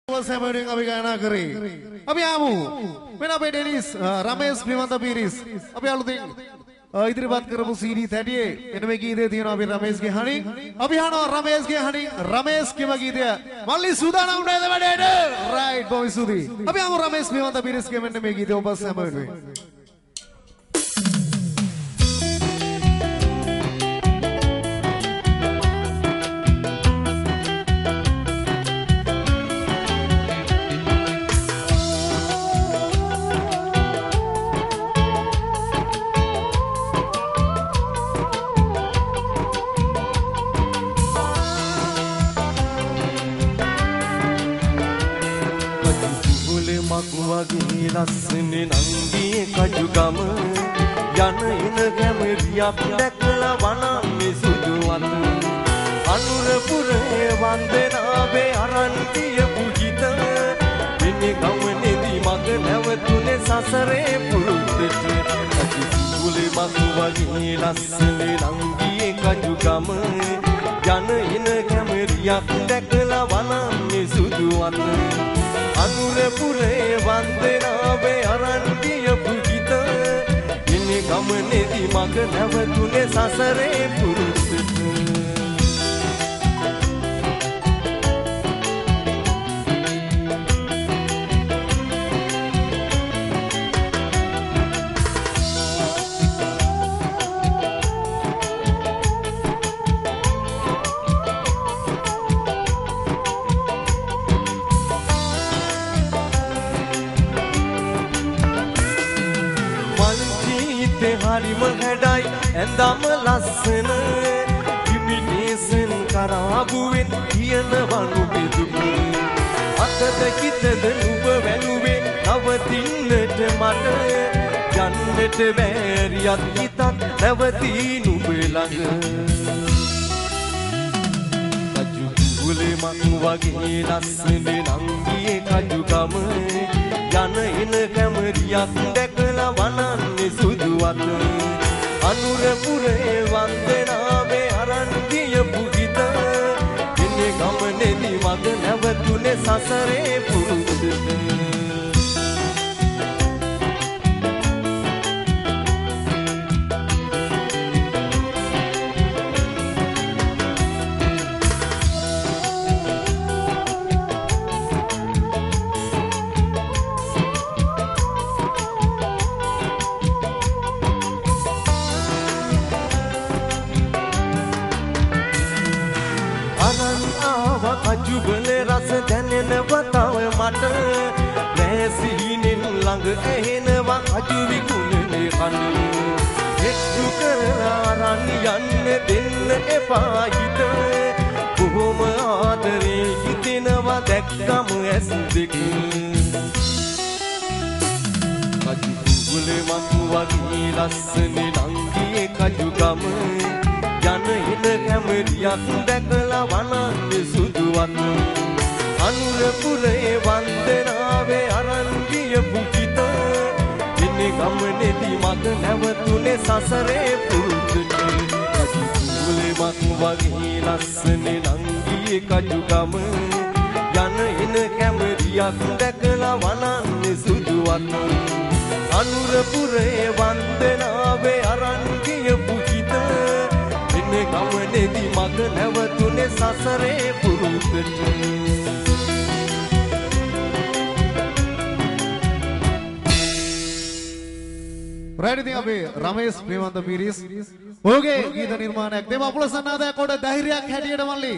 සැමවෙන් අපි ගායනා කරේ. අපි ආමු. වෙන අපේ ඩෙනිස් රමේෂ් ප්‍රියවන්ත පීරිස් අපි අලුතින් ඉදිරිපත් කරපු CD තැටියේ මෙන්න මේ ගීතය තියෙනවා අපි රමේෂ්ගේ හණින්. අපි අහනවා රමේෂ්ගේ හණින් රමේෂ් කිම ගීතය. මල්ලි සූදානම් නේද වැඩේට? රයිට්, බොහොම ස්තුතියි. අපි ආමු රමේෂ් ප්‍රියවන්ත පීරිස්ගේ මෙන්න මේ ගීතය ඔබ සැම වෙනුවෙන්. වගේ ලස්සන නංගියේ කජු ගම යන එන කැමරියක් දැකලා වනන්නේ සුදු අත. අනුරපුරේ වන්දනාවේ අරන් ගියපු හිත එන්නේ ගමනේදී මග නැවතුනේ සසරේ පුරුද්දට. කජු කුලේ මග වගේ ලස්සන නංගියේ කජු ගම යන එන කැමරියක් දැකලා වනන්නේ සුදු අත. අනුරපුරේ වන්දනාවේ අරන් ගියපු හිත ඉන්නේ ගමනේදී මග නැවතුනේ සසරේ පුරුද්දට. හරිම හැඩයි ඇඳම ලස්සන ඉමිටේෂන් කරාබුවෙන් කියනවා නුඹේ දුක. අතද හිතද නුඹ වැළුවේ නවතින්නට මට යන්නට බැරියත් හිතත් නැවතී නුඹ ළඟ. කජු කුලේ මං වගේ ලස්සන නංගියේ කජු ගම යන එන කැමරියක් දැකලා වනන්නේ සුදු අත. අනුරපුරේ වන්දනාවේ අරන් ගියපු හිත එන්නේ ගමනේදී මග නැවතුනේ සසරේ පුරුද්දට. කජුබල රස දැනෙනවා තව මට නෑ සිහිනෙන් ළඟ ඇහෙනවා කජු විකුණන කන. හෙට්ටු කරලා අරන් යන්න දෙන්න එපා හිත බොහොම ආදරේ හිතෙනවා දැක්කම ඇස් දෙක. කජු කුලේ මක් වගේ ලස්සන නංගියේ කජු ගම යන එන කැමරියක් දැකලා වනන්නේ සුදු අත. අනුරපුරේ වන්දනාවේ අරන් ගියපු හිත එන්නේ ගමනේදී මග නැවතුනේ සසරේ පුරුද්දට. කජු කුලේ මක් වගේ ලස්සන නංගියේ කජු ගම යන එන කැමරියක් දැකලා වනන්නේ සුදු අත. අනුරපුරේ වන්දනාවේ අරන් ගියපු හිත එන්නේ ගමනේදී මග නැවතුනේ සසරේ පුරුද්දට. රයිට්, ඉතින් අපේ රමේෂ් ප්‍රේමන්ත පීරිස් ඔහුගේ ගීත නිර්මාණයක් දෙම අපුල සන්නාදයක් කොට ධෛර්යයක් හැටියට මල්ලි.